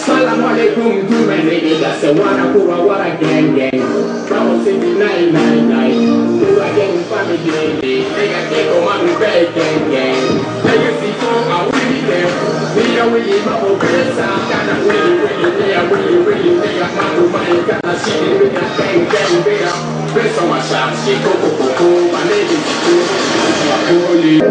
Salam alaikum to my niggas. I say wanna kura wara gang gang. Bravo city 999. Kura gang family gang. Nigga take on my bag gang gang. Legacy for a willy them. Me a willy bubble pesa. Kana willy willy me a willy willy nigga mamu mai kana shit me a gang gang nigga. Pesa wa sharp shit koko koko. My niggas Holy.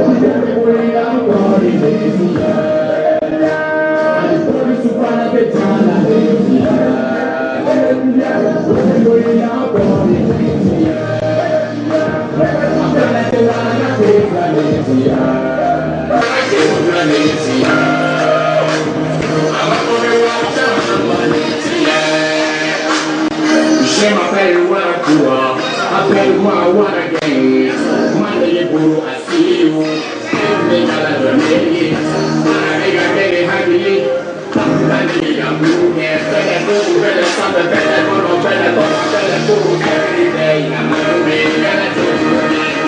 Je m'appelle Warakoua, appelle-moi Waragang. Mandele Buru Asiu, Mega Doneli, Mega Mega Hagili, Mandele Gamu, Bele Buru, Bele Samba, Bele Bono, Bele Bono, Bele Buru, every day. I'm a Bele Buru,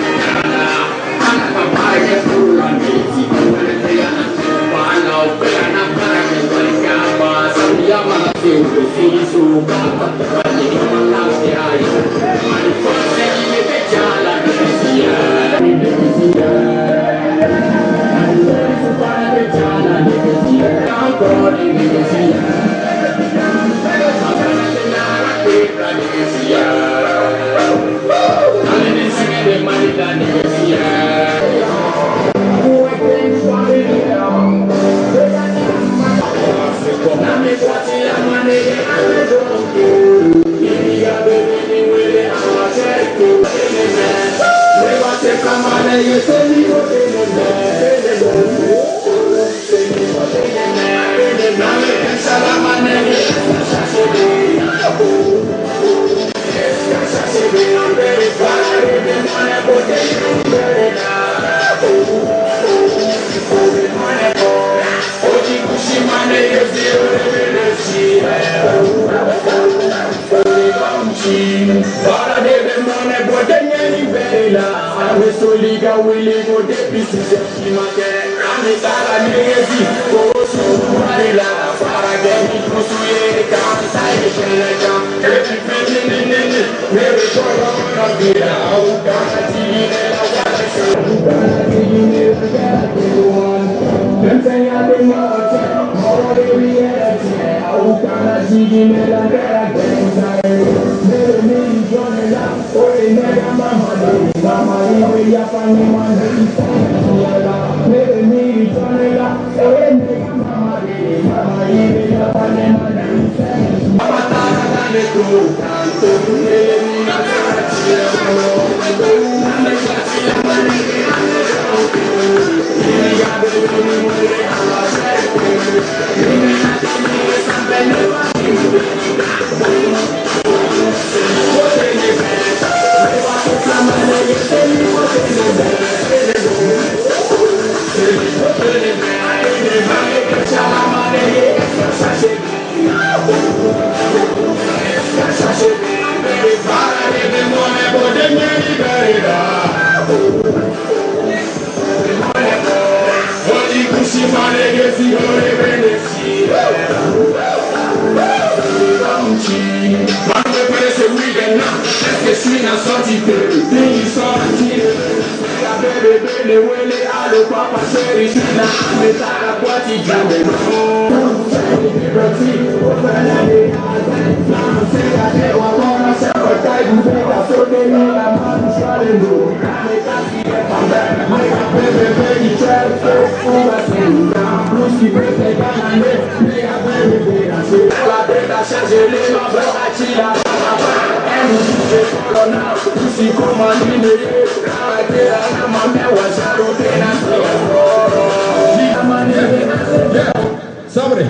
Somebody,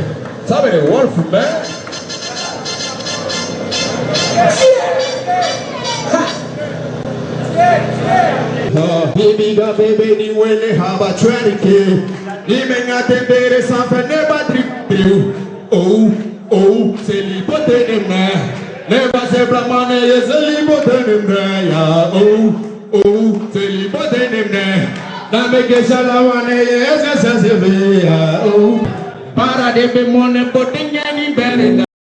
somebody, wolf, man. Baby, baby, ni wele haba twerike. Ni menga tembere sanfe ne ba drip. Oh, oh, seli bote ne me. Ne ba se blamane ye seli bote ne me ya. Oh, oh, seli bote ne me. Na me ke shala wane ye se se se ya. Oh, para de be mone bote nyani bere.